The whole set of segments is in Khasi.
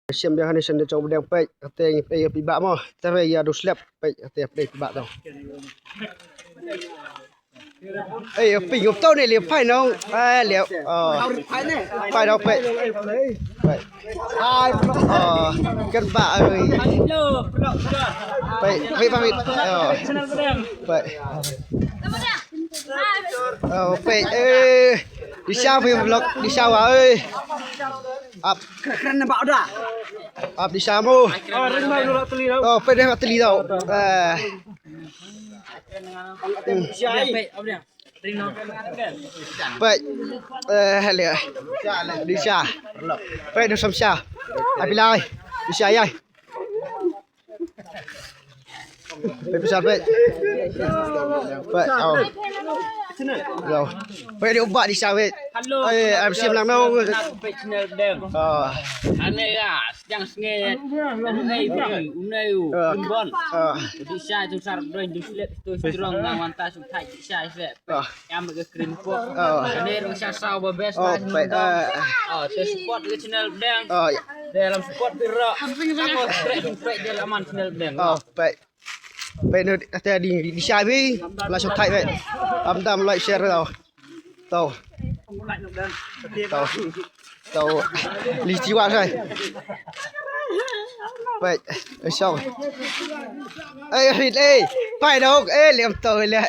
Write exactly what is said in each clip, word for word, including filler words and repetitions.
Shem biang hani shen de chong bedeng pek. Kate ngi pek ïa pibak mo. Te re ïa du slep pek. Kate pek pibak tau. Ei, ping ngop tau ne le pai nong. Ai le. Oh. Pai nong pek. Pek. Oh, kan ba oi. Pek, pek ba. Oh. Pek. Oh, pek. Eh, di sha pek vlog, di sha wa oi. Ap. Keren ba udah. Ap di sha mo. Oh, pek deh teli tau. Eh. Pek. Eh, le. Di sha. Pek dong sam sha. Abi lai. Di sha yai. Pek besar pek. Pek au. Lo. Pek di ubat di sha pek. Hello. Eh, am sim lang no. Pek channel dem. Oh. Ane ya. Jang snge. Unai, unai, unai, unbon. Di sha tu sar doin du slep tu strong nang wanta su thai di sha slep. Yam ke krim po. Ane ro sha sa ba best. Oh, pek. Oh, te support ke channel dang. Oh, ya. Dalam support piro. Aku straight straight dalam channel dang. Oh, pek. Pek no ate di di sha bi. La su thai pek. Am dam like share tau. Tau. Tau. Tau. Li jiwa sai. Pek, eh, song. Eh, rit, eh. Pai dok, eh, liam tau le.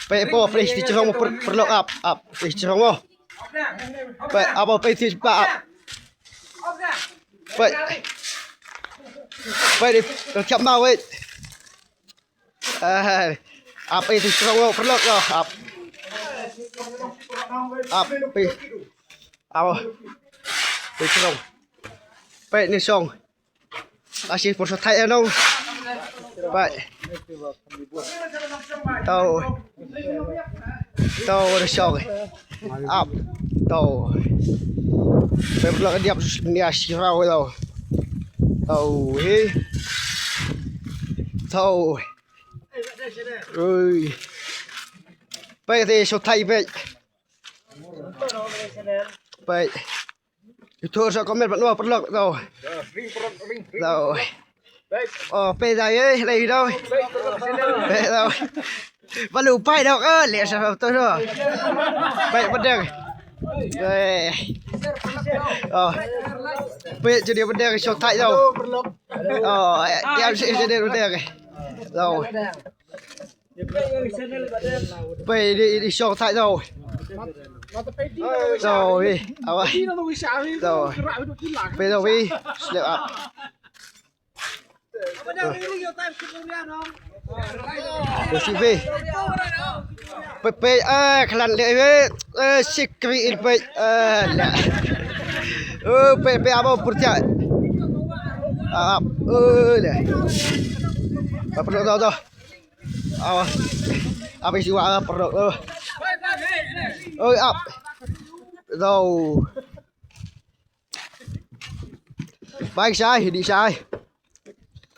Pek po, pek di chong per, perlok ap, ap. Pek chong mo. Pek apa pek di pa ap. Pek. Pek di tiap mau, eh. Eh, ap itu strong lo, perlu lo, ap. Ap, pi. Ap. Pi strong. Pek ni song. Asi por sa thai anong. Pek. Tau. Tau ni song. Ap. Tau. Pek perlu dia ni asi rau tau. Tau, he. Tau. Ui. Pek te so thai pek. Pek. Itu sa komen pat no perlok tau. Tau. Oh, pek dai eh, lai tau. Pek tau. Balu pai dok, eh, le sa tu no. Pek bedeng. Eh. Oh. Pek jadi bedeng so thai tau. Oh, ya si jadi bedeng. Tau. Pek di di shong thai tau. Tau, eh, awa. Tau. Pek tau, eh. Slip up. Tau si pek. Pek, pek, eh, klan le, eh, eh, sikri il pek, eh, le. Oh, pek, pek apa percaya. Ap, oh, le. Apa tau tau. Awa. Apa isi wa apa tau. Oh. Oh, ap. Tau. Baik sai, di sai.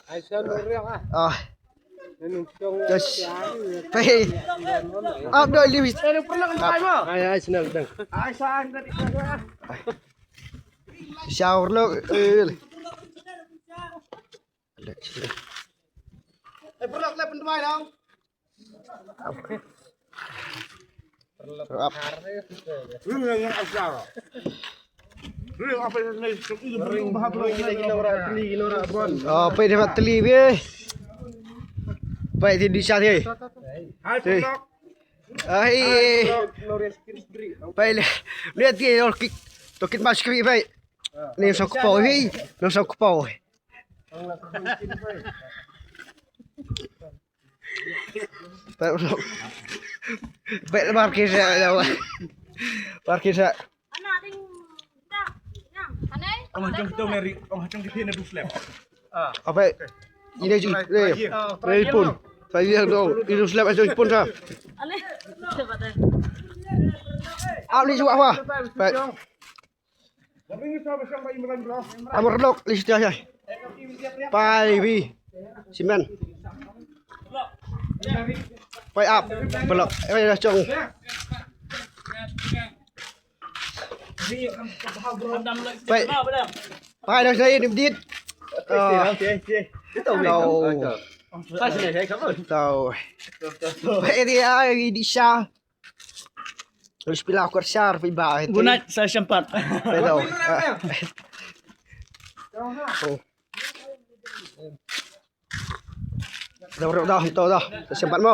Ai sa no riang ah. Ah. Yes. Pei. Ap doi liwi. Ai ai sna dang. Ai sa an tadi. Shower lo. Eh. Eh, perlu klep pentuai dong. Ap. Oh, pei dei teli be. Pei ti di sha ti. Ai. Pei le. Le ti ol kik. To kit mas kri pei. Ni sok po hi. Ni sok po. Pek, pek, parkir sa, parkir sa. Ong hachong kita meri, ong hachong kita na du slab. Apa? Ini ju, eh, eh, pun. Saya dong, ini slab aja pun sa. Apa ni juga apa? Pek. Amar lok li stia ya. Pai bi. Simen. Pai ap. Pelok. Eh, dah chong. Pai. Pai dang sai dim dit. Tau. Tau. Pai dia ai di sha. Terus pila kor shar pai ba. Gunat sa sempat. Pai tau. Oh. Dah dah dah dah. Sa sempat mo.